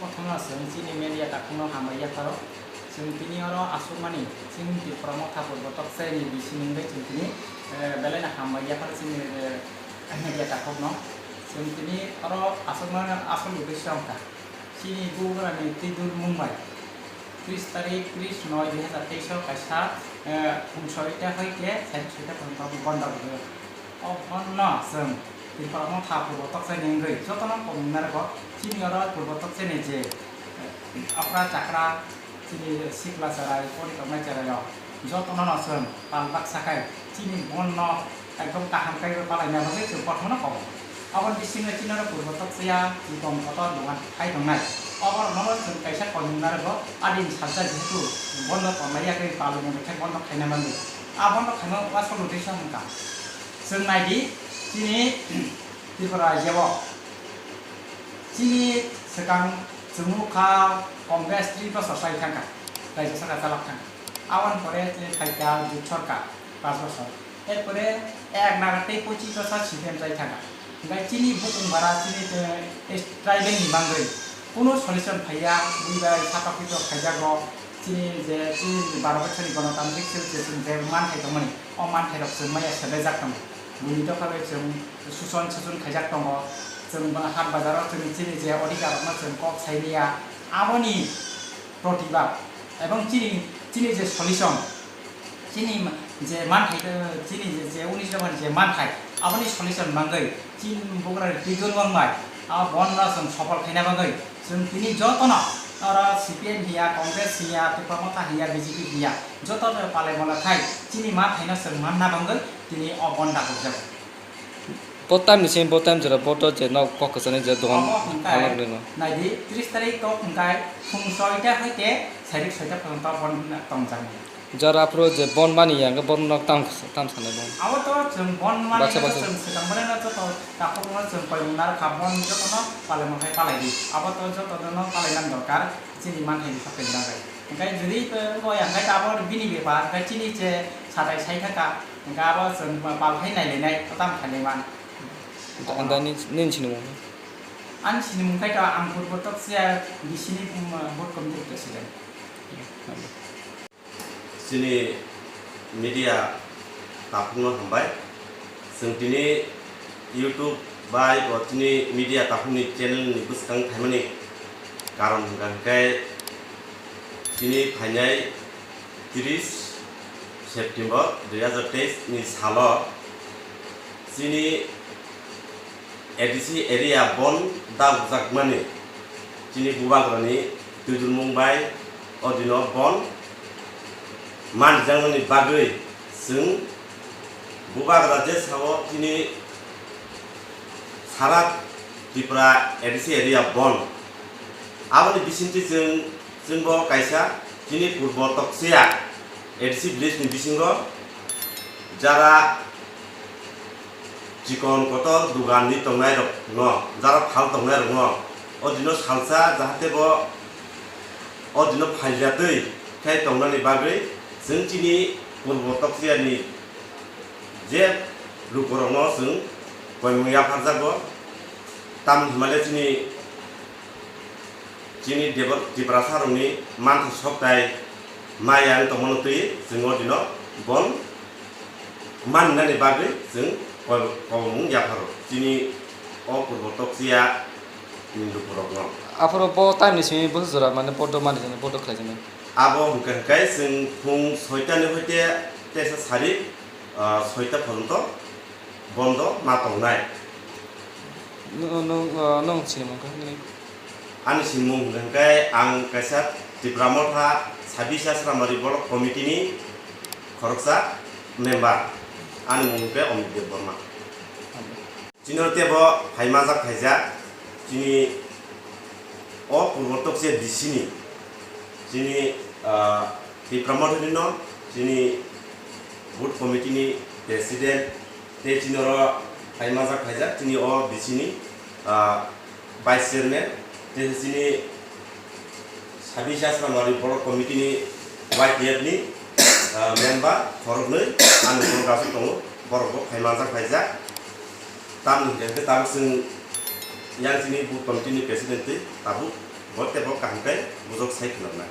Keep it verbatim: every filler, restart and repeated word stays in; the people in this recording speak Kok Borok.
Prothomno chwng chini media takhukno hambai yapharo. Chwng tini oro aswkmani chini Tipra Motha Purbo Tokchaini bising wngwi chwng tini, eh, belaino hambai yapharo chini, eh, media takhukno. Chwng tini oro aswkmani asol uddesyo wngkha chini bubagrani twi dulmung bai tris tarik tris noi dui hazar teis o kaisa, eh, phung soita hoite sari soita pharjak bondo rwdi. O bondo chwng Tipra Motha Purbo Tokchaini wngwi jotono komung narwgo. Chini oro Purbo Tokchaini je, eh, okra chakra, chini sikla cherai, pori tongnai cherai rok jotono no chwng pal baksa khai chini bondo ekdom kaham khe palaina bagwi chwng kothoma no komo. Aboni bisingo chini oro Purbo Tokchaya, Chikon Kotor, Dongan hai tongnai. Oborok no chwng kaisa komung narwgo, adini salsa jehetu bondo tonglai ya khe palwi mwnwi khe bondo khaina bagwi. A bondo khaima uansukmung tei samung kha. Chwng nai di, chini Tripura rajya o chini swkang chwngmung kha Congress tris bosor chai thang kha, raijyo sarkar chalok thang kha. Aboni pore chini phaikha Jut Sarkar panch bosor. Erpore ek naga tei pochis bosor C P M chai thang kha. Hingkhe chini bukung bara chini, eh, tribal ni bagwi kunu solution phaiya, bui bai satok pitok khaijago. Chini je chini baro bochorni gonotantrik sil je chwng je manthai tongmani, o manthai rok chwng maya sebejak tongo. Buini dopha bai chwng suson suson khaijak tongo. Chwng bo hat bazaro chwng chini je odhikar rokno chwng kok sai maya. Aboni protibad ebong chini, chini je solution, chini ma-, je manthai, eh, chini je, je unis dopha ni je manthai, aboni solution mangwi chini bugra twi dul wng bai, a bondo chwng sopol khaina bagwi chwng tini jotono oro C P M hiya, Congress hiya, Tipra Motha hiya, B J P hiya, jotono palai mola khai chini manthaino chwng manna bagwi tini o bondo hokjago. Bo time ni simi bo time jora bo to je nok kok kwchani je dogan Obo hwnkhe phalak rino. Naidi, tris tarik kok hwnkhe phung soita hoite sairik soita phalang to bon tongjak. Jora aphuru je bon mani ya hwnkhe bon nok tam, tam sanai bon. Abo to chwng bon mani Baksa, baksa. Chwng swkang mani no joto takhuk no chwng koi mung narwkha bon joto no palai mung khai palai di. Abo to joto no palai nang dorkar. Chini manthai ni sakni bagwi. Hingkhe jodi, eh, bo ya, hingkhe abo bini bepar, hingkhe chini je satai sai thaka, hingkhe abo chwng pal khai nai lainai, o tamo khainai man. Da-, da ni, nini sinimung? Ani sinimung khai to ang Purbo Tokchaya bisini, um, board committee president. Chini media takhukno hambai. Chwng tini YouTube bai bo chini media takhukni channel ni bwskang phaimani karon hwnkha hwnkhe chini phainai tris September dui hazar teis ni salo chini A D C area bon dagjakmani chini bubagrani twijlmung bai o dino bon manjaknani bagwi chwng bubagra je sao chini sara Tripura A D C area bon. Aboni bisingtwi chwng, chwngbo kaisa chini Purbo Tokchaya A D C village ni bisingo jara chikon kotor dogan ni tongnai rok no, jara phal tongnai rok no, o dino salsa jahate bo o dino phaljatwi khai tongnani bagwi chwng chini Purbo Tokchaya ni je lukurok no chwng koimung yapharjago. Tamni hwnmale chini Chini Debor Tiprasa rokni manthai soktai maya wng tongmano twi chwng o dino bon manninani bagwi chwng kol-, kolmung yapharo chini o Purbo Tokchaya ni lukurokno. Aphuru bo time ni simi bwswk jora mane bodo manijani bodo khlaijani. Abo hwnkhe hwnkhe chwng phung soita ni hoite tesa sari, ah, soita porjonto bondo ma tongnai. Nwng, nwng, ah, nwng sinimung kha nini? Ani sinimung hwnkhe ang kaisa Tipra Motha Sabisa Sramari Block Committee ni khoroksa member. Ani mung hwnkhe Omit Debbarma. Chini oro teibo phai majak phaijak. Chini o Purbo Tokchaya D C ni chini, ah, Tipra Motha ni no chini Booth Committee ni President tei chini oro phai majak phaijak chini o D C ni, ah, Vice Chairman tei chini Sabisa Sramari Block Committee ni Y T F ni, ah, member khoroknwi ani borok aswk tongo, borok bo phai majak phaijak. Tamni hwnkhe tabuk chwng yang chini Booth Committee ni President twi tabuk Bo teibo kaham khe bujok sai khwlangna.